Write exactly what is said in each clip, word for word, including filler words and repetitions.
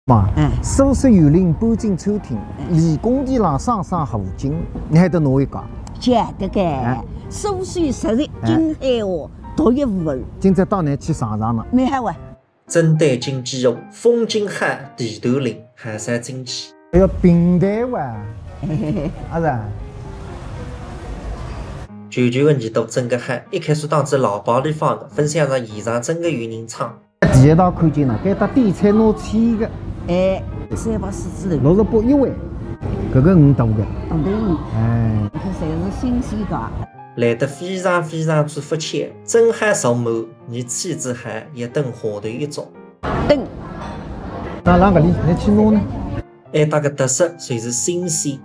妈，嗯。苏式园林搬进餐厅，嗯。离工地浪省省河景，侬还得哪一家？晓得个，哎。苏式实在，哎。金海岸独一无二。今朝带侬去尝尝呢。蛮好啊。 真对劲几哦，风景好，地头灵，还算进去。哎哟，平台哇，阿是啊？舅舅个耳朵真个好，一开始当仔喇叭里放个，分享上现场真个有人唱。第一道看见了，该搭点菜拿钱个。哎，三百四十六。六十八一位，搿个鱼大个。嗯，对。哎。你看，侪是新鲜个。来得非常非常之不巧，正好上满 侬气质还一等下头一种。等。那哪个里，侬去弄呢？哎，搭个特色就是新鲜。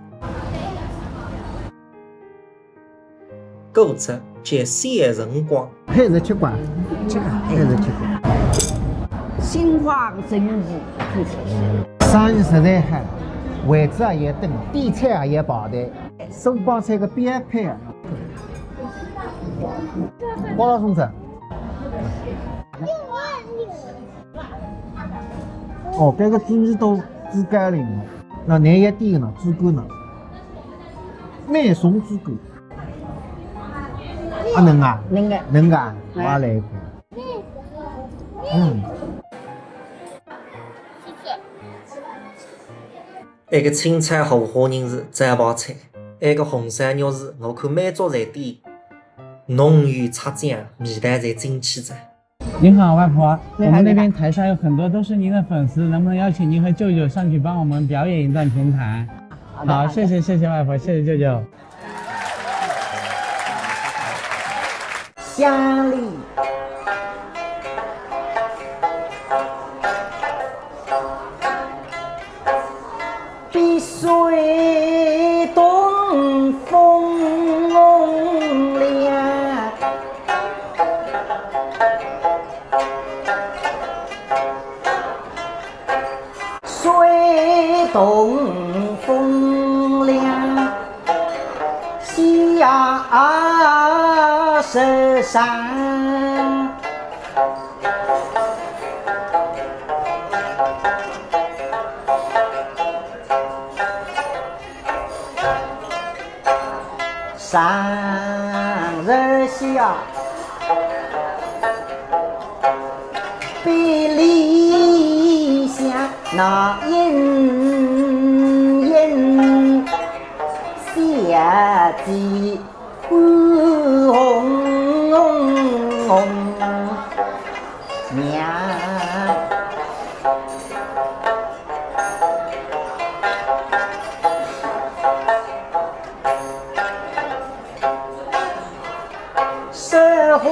搿只叫小辰光。还是吃光，吃光，还是吃光。心花神怡，看起来。生意实在好，位置也等，点菜也排队，苏帮菜个标配啊。包了粽子。 哦，搿个猪耳朵猪肝灵，那侬也点呢，猪肝呢？梅松猪肝。啊，能啊？能个。能啊？哎。我也来一块。嗯。埃个青菜河虾仁是招牌菜，埃个红烧肉是我看每桌侪点，浓油赤酱，味道侪进去哉。 您好，外婆，你好，我们那边台上有很多都是您的粉丝，能不能邀请您和舅舅上去帮我们表演一段评弹？好的，好，好的。谢谢，谢谢外婆，谢谢舅舅。乡里。 碧水东风凉，水东风凉，喜呀啊，是山。 上日下，比里下那莺莺小姐 红红娘。是红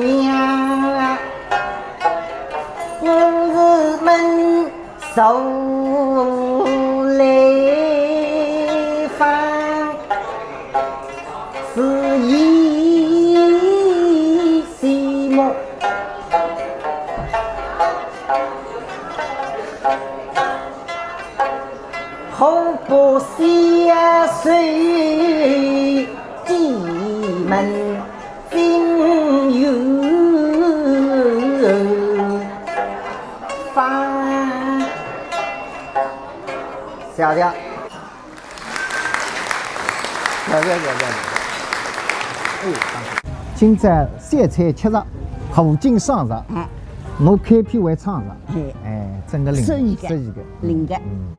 娘，我是门 手来放是一些么？好不些水进门。 金玉发。谢谢。谢谢，谢谢。哎，今朝三菜吃着，河景赏着，哎。我开篇还唱着，哎。哎，真个灵，适意个，适意个。灵个。嗯。